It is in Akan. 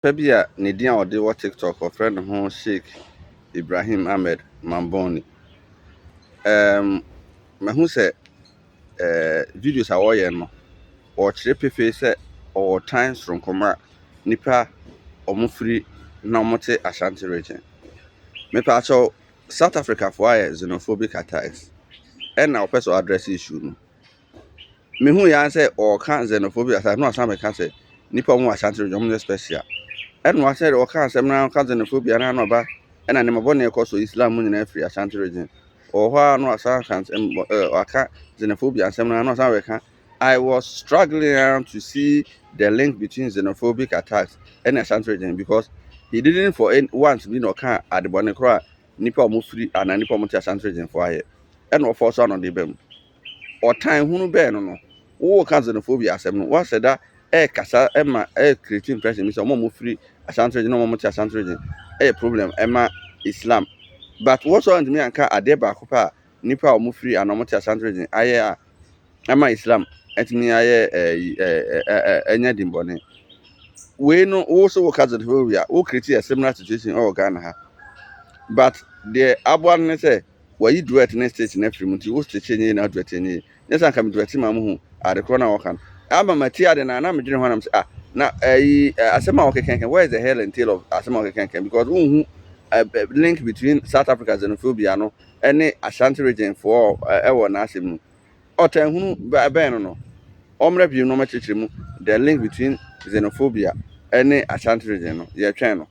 Papa bi a ne din a ɔde wɔ TikTok, wɔfrɛ ne ho Sheikh Ibrahim Ahmed Mamboni. Mahu sɛ videos a wɔreyɛ no, ɔrekyerɛ pefee sɛ ɔwɔ tan soronko ma nnipa a wɔfiri na wɔte Ashanti Region. Mepa South Africafoɔ ayɛ xenophobic attacks, ɛna ɔpɛ sɛ ɔaddress issue no. Mehu yɛn sɛ ɔreka xenophobic attack na ɔsan bɛka sɛ nnipa a wɔwɔ Ashanti Region, wɔnyɛ special. Ɛna wasɛ ɔka asɛm na ɔka xenophobia na ɔba ɛna nneɛma bɔne ɛkɔ so Islam mu nyinaa firi Ashanti Region. Ɔwɔ hɔ a na wasan ka nsɛm waka xenophobia nsɛm na ɔsan bɛka. I was struggling to see the link between xenophobic attacks and Ashanti Region because he didn't for any once bi na ɔka adebɔne koraa nipa a wɔfiri anaa nipa a wɔte Ashanti Region fo ayɛ, ɛna ɔfɔ so ano de ba mu. Ɔtan hunu bɛɛ no, wowɔ ka xenophobia asɛm no, wasɛ da ɛɛkasa ɛma ɛɛ create impression bi sɛ ɔmo a wɔfiri Ashanti Region na ɔmo a wɔte Ashanti Region ɛyɛ problem ɛma Islam, but wɔsɔ ntumi anka adeɛ baako pɛ a nipa a wɔfiri anaa wɔte Ashanti Region ayɛ a ɛma Islam ɛtumi ayɛ ɛɛ ɛɛ ɛɛ ɛnyɛ dimbɔne. Wei no, wo so wo ka xenophobia, wo create a similar situation ɛwɔ Ghana ha, but deɛ aboa no ne sɛ wɔyi duet ne stitch no afiri mu, nti wo stitch nyɛ na duet nyɛ ne sɛ anka me duet ma mo hu ade korɔ na wɔka no ama ma ti ade na medwene ho anam sɛ, ah, na ɛyi asɛm a wɔkeka, where is the hell and tail of asɛm a wɔkeka? Because wohu link between South Africa xenophobia no ɛne Ashanti Region foɔ ɛwɔ n'asɛm mu. Ɔtan hunu bɛn no, ɔmmerɛ bio na ɔmɛkyerɛkyerɛ mu the link between xenophobia ɛne Ashanti Region no. Yɛtwɛn no.